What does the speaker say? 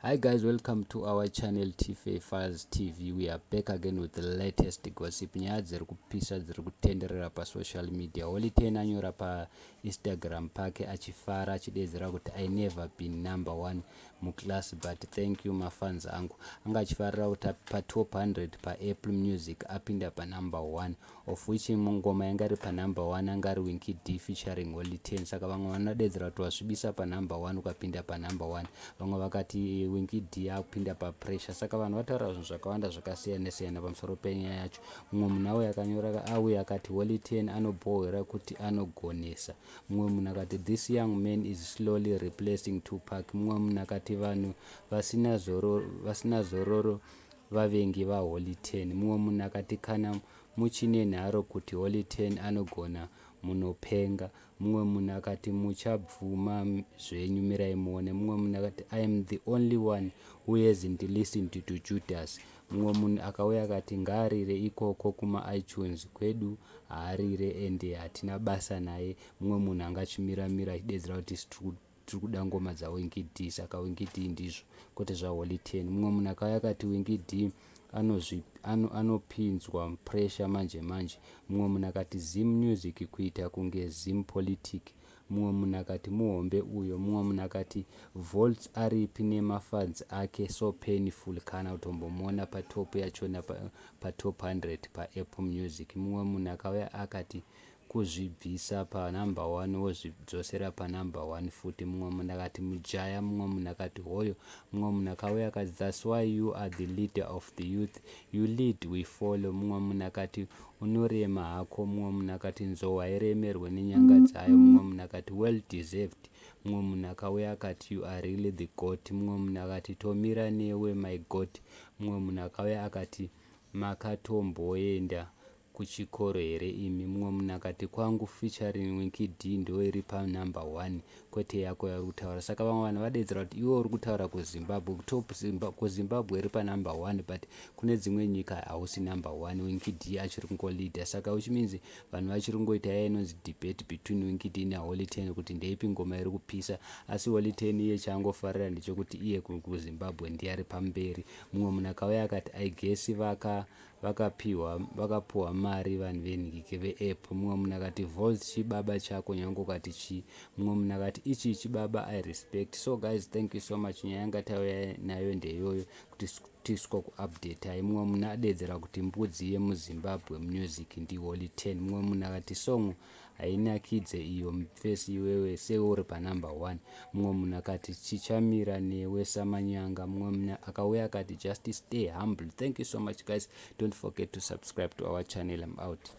Hi guys, welcome to our channel, TFA Files TV. We are back again with the latest gossip, nyaya dziri kupisa, dziri kutenderera pasocial media. Holy Ten anyora paInstagram pake achifara, achidedzera kuti, "I never been number one muclass, but thank you mafans angu." Anga achifarira kuti patop 100 paApple Music apinda panumber one, of which ngoma yanga iri panumber one anga ari Winky D featuring Holy Ten. Saka vamwe vanodedzera kuti wasvibisa panumber one ukapinda panumber one. Vamwe vakati Winky D akupinda papressure. Saka vanhu vataura zvinhu zvakawanda zvakasiyana siyana pamusoro penyaya yacho. Mumwe munhu auya akanyora, auya akati Holy Ten anobhohwera kuti anogonesa. Mumwe munhu akati, "This young man is slowly replacing Tupac." Mumwe munhu akati, "Vanhu vasina zororo vavengi vaHoly Ten." Mumwe munhu akati, "Kana muchine nharo kuti Holy Ten anogona, munopenga." Mumwe munhu akati, "Muchabvuma zvenyu, mirai muone." Mumwe munhu akati, "I am the only one who hasn't listened to Judas." Mumwe munhu akauya akati, "Ngaarire ikoko kumaitunes kwedu, haarire ende hatina basa naye." Mumwe munhu anga achimiramira achidedzera kuti tiri kuda ngoma dzaWinky D, saka Winky D ndizvo, kwete zvaHoly Ten. Mumwe munhu akauya akati, "Winky D anopinzwa pressure manje manje." Mumwe munhu akati, "Zim music kuita kunge Zim politic." Mumwe munhu akati, "Muhombe uyo." Mumwe munhu akati, "Volts aripi nemafans ake? So painful kana kutombomuona patop yachona, patop 100 paApple Music." Mumwe munhu akauya akati, "Kuzvibvisa panumber one wozvidzosera panumber one futi." Mumwe munhu akati, "Mujaya." Mumwe munhu akati, "Hoyo." Mumwe munhu akauya akati, "That's why you are the leader of the youth. You lead, we follow." Mumwe munhu akati, "Unorema hako." Mumwe munhu akati, "Nzou hairemerwe nenyanga dzayo." Mumwe munhu akati, "Well deserved." Mumwe munhu akauya akati, "You are really the GOAT." Mumwe munhu akati, "Tomira newe, my GOAT." Mumwe munhu akauya akati, "Makatomboenda kuchikoro here imi?" Mumwe munhu akati, "Kwangu featuring Winky D ndo iri panumber one, kwete yako yauri kutaura." Saka vamwe vanhu vadedzera kuti iwe uri kutaura kuZimbabwe, top kuZimbabwe iri panumber one, but kune dzimwe nyika hausi number one, Winky D achiri kungoleada. Saka which means vanhu vachiri kungoita yaya inonzi debate between Winky D naHoly Ten kuti ndeipi ngoma iri kupisa. Asi Holy Ten iye chaangofarira ndechekuti iye kuZimbabwe ndiye ari pamberi. Mumwe munhu akauya akati, "I guess vakapiwa mari vanhu venhike veapp." Mumwe munhu akati, "Volts chibaba chako, nyange ukati chii." Mumwe munhu akati, "Ichi chibaba, I respect." So guys, thank you so much. Nyaya yanga tauya nayo ndeyoyo kuti tiswa kuupdatai. Mumwe munhu adedzera kuti mbudzi yemuZimbabwe music ndiHoly Ten. Mumwe munhu akati, "Song hainakidze iyo, mufesi iwewe seuri panumber one." Mumwe munhu akati, "Chichamira newe samanyanga." Mumwe munhu akauya akati, "Just stay humble." Thank you so much guys. Don't forget to subscribe to our channel. I'm out.